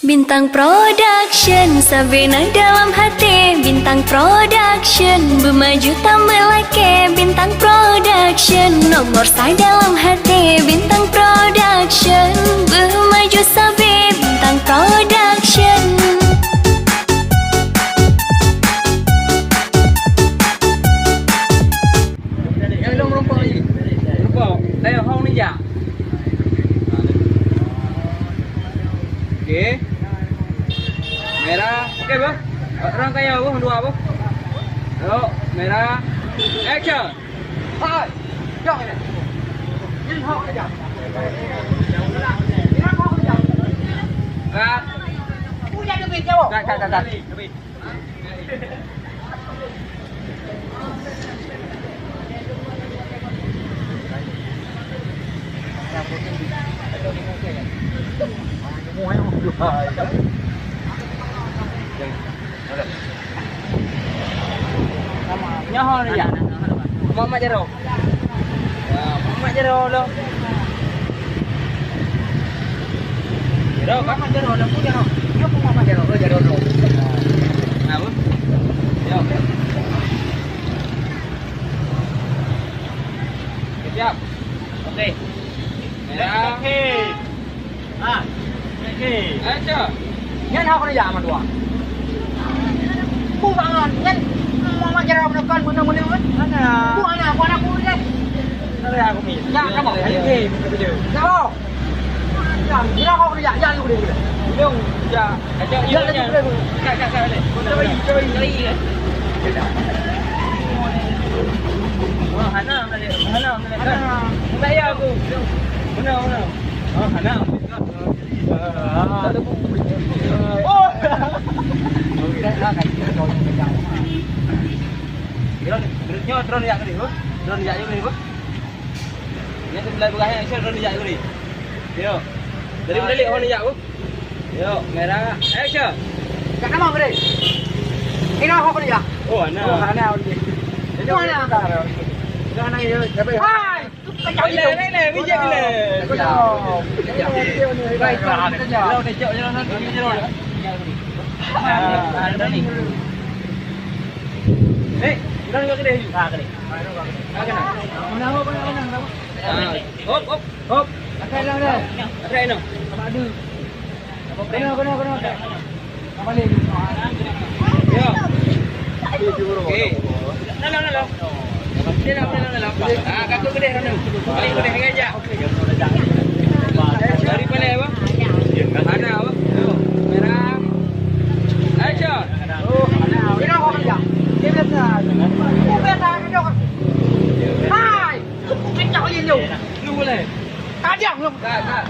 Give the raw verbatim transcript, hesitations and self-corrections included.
Bintang Production, sabe na dalam hati. Bintang Production, beumaju tameulakée. Bintang Production, nomor sa dalam hati. Bintang Production, beumaju sabe. Bintang Production. Nyang lôn meurumpok lagi. Meurumpok. Tayang hong ni jak. Okey. Merah. Okey, boh. Orang kaya, boh. Dua, boh. Yuk, merah. Action. Hai. Jom. Nyang hong ni jak. Nyang hong ni jak. Cut. Cut, cut, cut, cut. Nyoe ho ya. Mak-mak jaroe. Ya, mak-mak jaroe lo. Jaroe, mak-mak jaroe lo, pun jaroe. Nyoe pun mak-mak jaroe lo, jaroe lo. Nah, Bu. Yo. Siap. Okey. Merah. Okey. Ah. Okey. Ayo. Nyan hak kena jak mandua. Ku bangon, nyan mama jaroe menekan, meunan-meunan kan. Ana. Ku anak, ku anak ku ni. Ada aku ni. Ya, kamu. Okey, betul. Ya, oh. Ya, bila kau kena jak, jak aku ni. Belum, jak. Ajak ya, ya. Kak, kak, kak. Cuba, cuba, cuba. Oh, hana, hana, hana. Hana. Bukan ya aku. Mana, mana? Oh, hana. Ah. Oh. Drone, drone nyoe, drone jak keunoe, Bu. Drone jak keunoe, Bu. Nyan seubelah beurah nyan, drone jak keunoe. Yo. Jadi, meudelik ho jak, Bu. Yo, merah. Action. Kat nama, Bre? Ina ho keunoe jak. Oh, ana. Oh, ana. Itu ana. Itu ana, ya. Hai. Bila, bila, bila, bila, bila. Eh, udah enggak gede? Ah, gede. Ah, kena. Ah, hop, hop, hop. Akai lang dah. Akai no. Kena, kena, kena. Ya. Okey. Dalam, dalam. Dia nak dalam, dalam. Ah, kaki gede sana. Paling gede, sengaja. Dari mana, apa? Mana, apa? Merah. Action. Oh, merah. Dia biasa. Dia biasa. Hai. Kacau je lu. Lu boleh. Kadang lu. Tak, tak.